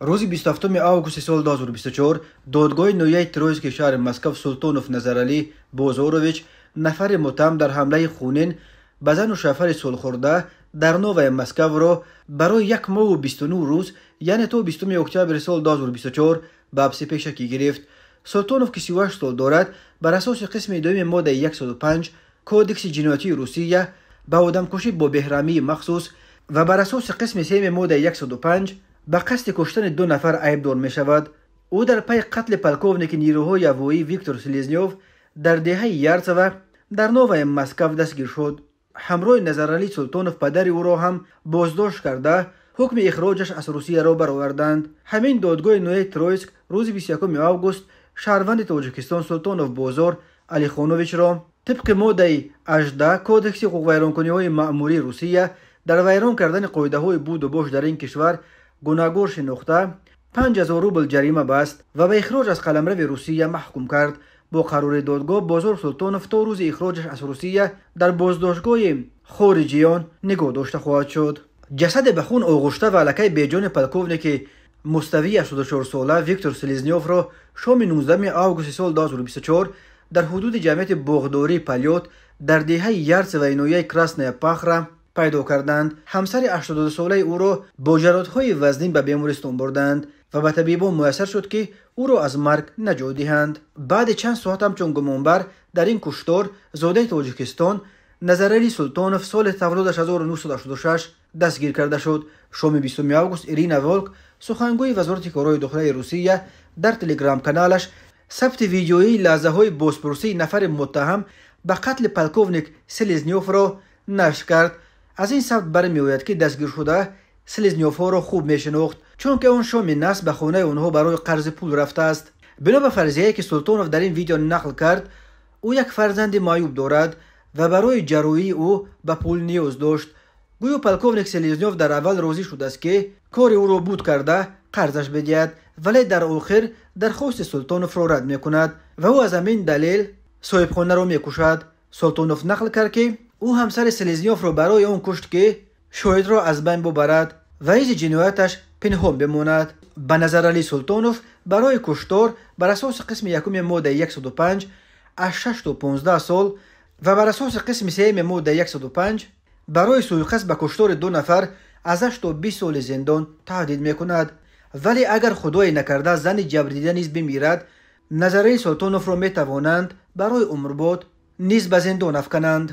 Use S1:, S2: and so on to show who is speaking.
S1: Рӯзи 27 августи соли 2024 додгоҳи ноҳияи Троицкий шаҳри Москва Султонов Назаралӣ Бозорович, нафари муттаҳам дар ҳамлаи хунин ба зану шавҳари солхӯрда дар Новая Москваро барои 1 моҳу 29 рӯз, яъне то 20 октябри соли 2024 ба ҳабси пешакӣ гирифт. Султонов, ки 38 сол дорад, бар асоси қисми дуюми моддаи 105 Кодекси ҷиноятии Русия ба одамкушӣ бо беҳрамии махсус ва бар асоси қисми сеюми моддаи 105 ба қасди куштани 2 нафар айбдор мешавад. Ӯ дар пайи қатли полковники нирӯҳои ҳавоӣ Виктор Селезнёв дар деҳаи Ярцево дар Новая Москва дастгир шуд. Ҳамроҳи Назаралӣ Султонов падари ӯро ҳам боздошт карда, ҳукми ихроҷаш аз Русияро бароварданд. Ҳамин додгоҳи ноҳияи Троицк рӯзи 21 август шаҳрванди Тоҷикистон Султонов Бозор Алихоновичро тибқи моддаи 18 Кодекси ҳуқуқвайронкуниҳои маъмурии Русия дар вайрон кардани қоидаҳои буду бош дар ин кишвар гунаҳгор шинохта, 5000 рубл ҷарима баст ва ба ихроҷ аз қаламрави Русия маҳкум кард. Бо қарори додгоҳ Бозор Султонов то рӯзи ихроҷаш аз Русия дар боздоштгоҳи хориҷиён нигоҳ дошта хоҳад шуд. Ҷасаде ба хун оғушта ва аллакай беҷони полковники муставии 84сола Виктор Селезнёвро шоми 19 августи соли 2024 дар ҳудуди ҷамъияти боғдории Полёт дар деҳаи Ярцеваи ноҳияи Красная Пахра пайдо карданд. Ҳамсари 82солаи ӯро бо ҷароҳатҳои вазнин ба бемористон бурданд ва ба табибон муяссар шуд, ки ӯро аз марг наҷот диҳанд. Баъди чанд соат ҳамчун гумонбар дар ин куштор зодаи Тоҷикистон Назаралӣ Султонов соли таваллудаш 1986 дастгир карда шуд. Шоми 20 август Ирина Волк, сухангӯи Вазорати корҳои дохилаи Русия, дар телеграм-каналаш сабти видеоии лаҳзаҳои бозпурсии нафари муттаҳам ба қатли полковник Селезнёвро нашр кард. Аз ин сабт бармеояд, ки дастгиршуда Селезнёвҳоро хуб мешинохт, чунки он шоми насб ба хонаи онҳо барои қарзи пул рафтааст. Бино ба фарзияе, ки Султонов дар ин видео нақл кард, ӯ як фарзанди маъюб дорад ва барои ҷарроҳии ӯ ба пул ниёз дошт. Гӯё полковник Селезнёв дар аввал розӣ шудааст, ки кори ӯро буд карда қарзаш бидиҳад, вале дар охир дархости Султоновро рад мекунад ва ӯ аз ҳамин далел соҳибхонаро мекушад. Султонов нақл кард, ки ӯ ҳамсари Селезнёвро барои он кушт, ки шоҳидро аз байн бубарад ва изи ҷинояташ пинҳон бимонад. Ба Назаралӣ Султонов барои куштор бар асоси қисми якуми моддаи 105 аз 6 то 15 сол ва бар асоси қисми сеюми моддаи 105 барои суиқасд ба куштори 2 нафар аз 8 то 20 соли зиндон таҳдид мекунад. Вале агар худое накарда зани ҷабрдида низ бимирад, Назаралӣ Султоновро метавонанд барои умрбод низ ба зиндон афкананд.